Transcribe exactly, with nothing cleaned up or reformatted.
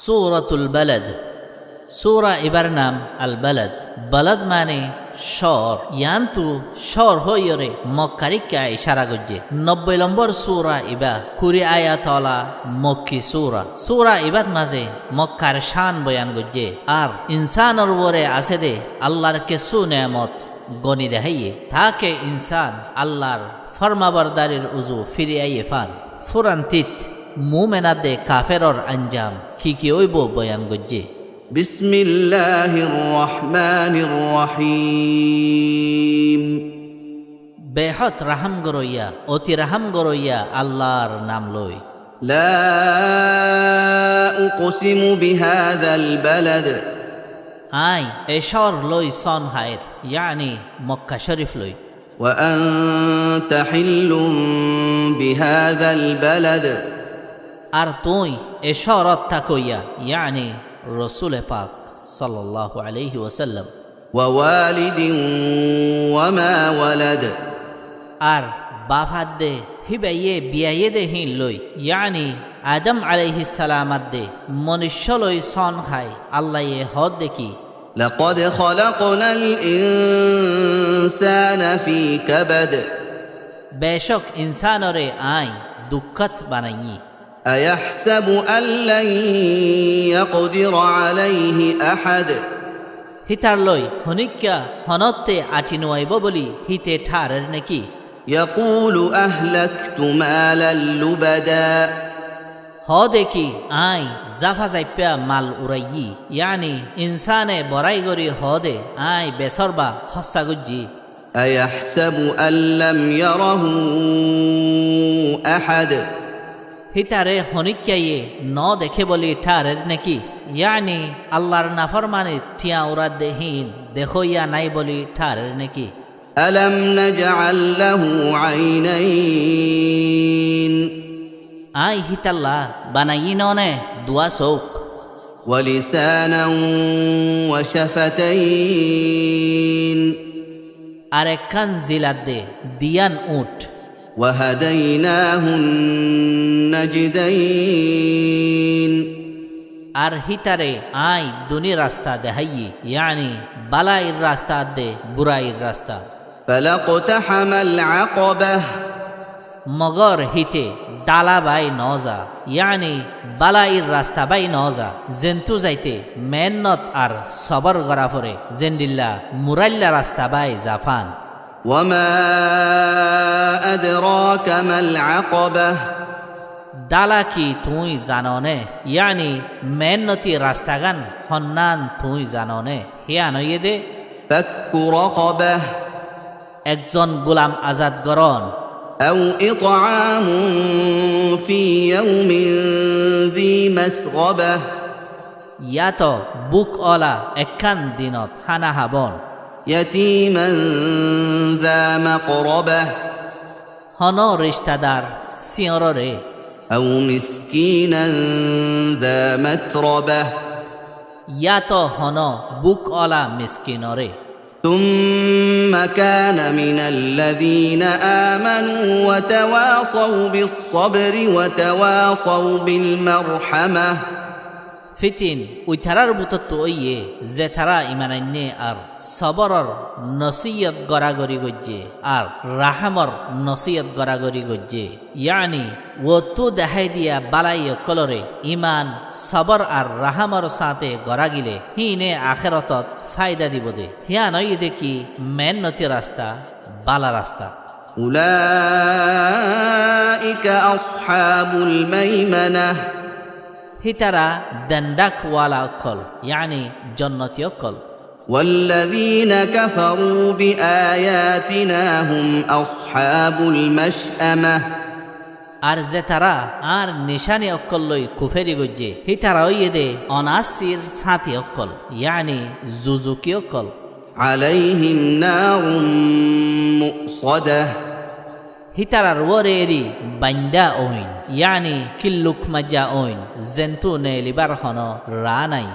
Suratul Balad. Sura ibar nam Al-Balad. Balad mane cóor, yiántu cóor hoiyóre Mokkar ikká icára goijjé. Nobbói lombór sura iba, kuri ayat ola Mokki sura. Sura ibat mazé Mokkar cán boyan goijjé. Ar insánor uore asé dé Allar kessú neemot goni deháiye, taáke insán Allar formabordarir uzu firi aiyé fán. Furantit muúmen adde kaferor anjam ki ki óibo boyan goijjé. بسم الله الرحمن الرحيم. Behód rahám goróiya, oti rahám goróiya Allar nam loi. لا أقسم بهذا البلد. Aññí e cóor loi són háir, yáni Mokka Córif loi. وأنت حل بهذا البلد. Ar tuñí e cóorot tákoiya, yáni Rosúle Pak, sallallahu aláihi wasallam. ووالد وما ولد. Ar baf adde híbayé biyaiyé dé híin loi, yáni Adam aláihissalam adde monuiccó loi són hái, Allaye hoódde ki, لقد خلقنا الإنسان في كبد. Becók insánore aññí dukkát banaiyí. أيحسب أن لن يقدر عليه أحد. Hítar loi honíkka honótte añçi nuaibóu bóli híte tháarer néki? يقول أهلكت مالا لبدا. Hoóde ki, aññí zafa-zaippa mal uraiyí, yáni insáne borái gorí hoóde aññí besórba hóssa goijjí. أيحسب أن لم يره أحد. Hítare honíkkaye noó deké bóli tháarer néki? Yáni Allar naformanit thiañ uradde híin dekóiya nái bóli tháarer néki? ألم نجعل له عينين. Aññí hítalla banaiyí noóne duwá souk. ولسانا وشفتين. Ar ekkán zil adde diyán uñth. وهديناه النجدين. Ar hítare aññí duní rasta deháiyi, yáni bálair rasta adde burair rasta. فلا اقتحم العقبة. Mogor híte dhála bái noóza, yáni bálair rasta bái noóza, zentú zaite meénnot ar sobór gorá foré, zendilla muráilla rasta bái zafán. وما أدراك ما العقبة. Dhála ki tuñí zanoné, yáni meénnoti rastagán honnán tuñí zanoné? Hían óiye dé فك رقبة. Ekzon gulam azad gorón. أو إطعام في يوم ذي مسغبة. Yáto búk ola ekkán dinot hána habón. يتيما ذا مقربة. Honó rictadar síñoróre. أو مسكينا ذا متربة. Yáto honó búk ola miskinoré. ثم كان من الذين آمنوا وتواصوا بالصبر وتواصوا بالمرحمة. Fítin uitarár bútottu óiye, zetará iman ainné ar sobóror nosíyot gorágorí goijjé, ar rahámor nosíyot gorágorí goijjé. Yáni uottú dehái diya bálai ókkolóre iman, sobór ar rahámor sáñte gorá gile híine akérotot fáida dibou dé. Hían óiye dé ki meénnoti rasta, bála rasta. أولئك أصحاب الميمنة. Hítara dendhák wala ókkol, yáni jonnoti ókkol. والذين كفروا بآياتنا هم أصحاب المشأمة. Ar zetará añár nicáni ókkol loi kuféri goijjé, hítara óiye dé onassír sáñti ókkol, yáni zuzuki ókkol. عليهم نار مؤصدة. Hítarar uore eri baindhá ooin, yáni killuk maijja ooin, zentú neelibár honó raa nái.